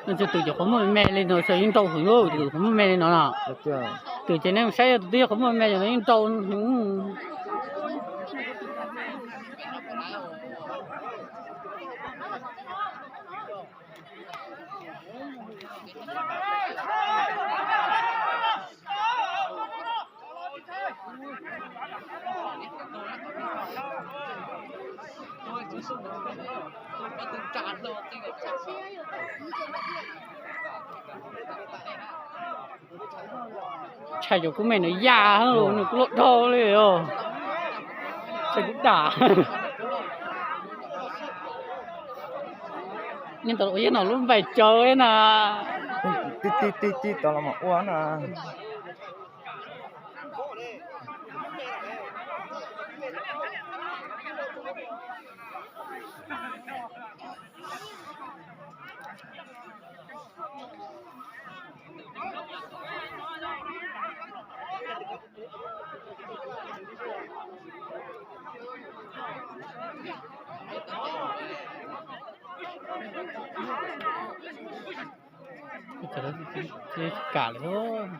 Twb twm cov qhov muag me li no xwb yeej nrau heev lauj, twm qhov muag me li no no. Twm ces nej saib yog tus twb yog qhov muag me no yeej nrau. Tshaj cov kub me no yaj, nws kub loj dhau li os. Tshaj kub dam. Nyob ntawd ua yog no lub npaim tsawv na. Tib tib tib tib tau los mas ua na. Kam lawm.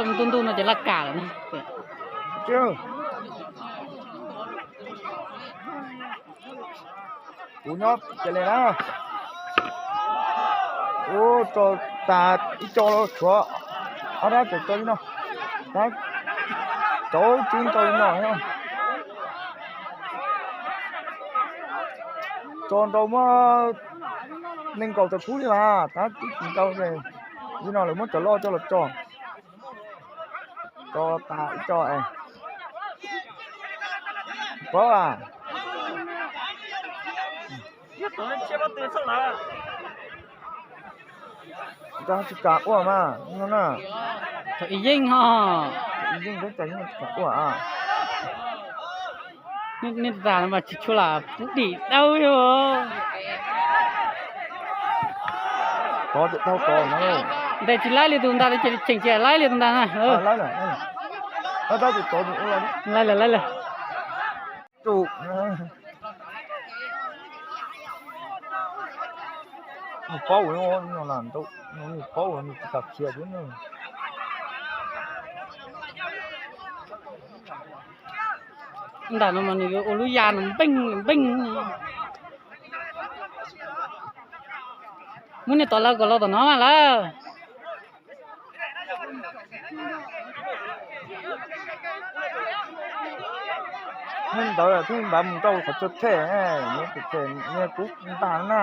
Ntuj ntuj no ces laj kam lawm na. Kuv nyob ces li na. Ub, tso tas ib co los tshuav ob rab, tso li no. Tab, cov twb nrau li no. Tso nrau muab nees nkaum tawm khub li mas tab twb tsis nrau li. Li no lawv muab cov loj coj los tso. Tso tas ib co es paub a. Tsis kam ua mas no na. Thaum ib yeej ho. Ib yeej tsis kam ua a. Nej tas no mas tsis tshua lam pub dim dawb yog. Tod tsis tau tod no. Ntes tsis laib li tus ntag, ces cheem tsis laib li tus ntag na. Laib lawm, laib lawm. Tus nws paub ua no lam ntau, nws paub ua nws tsis kam khiav thiab na. Ntam no mas nws yuav ua lub ya nws npeej npeej. Muab niag tod lawv kom los tom no mas lawm. Hnub ntawd thiaj npaj mus rau qhov chaw them, muab tus them niag kub ntag na.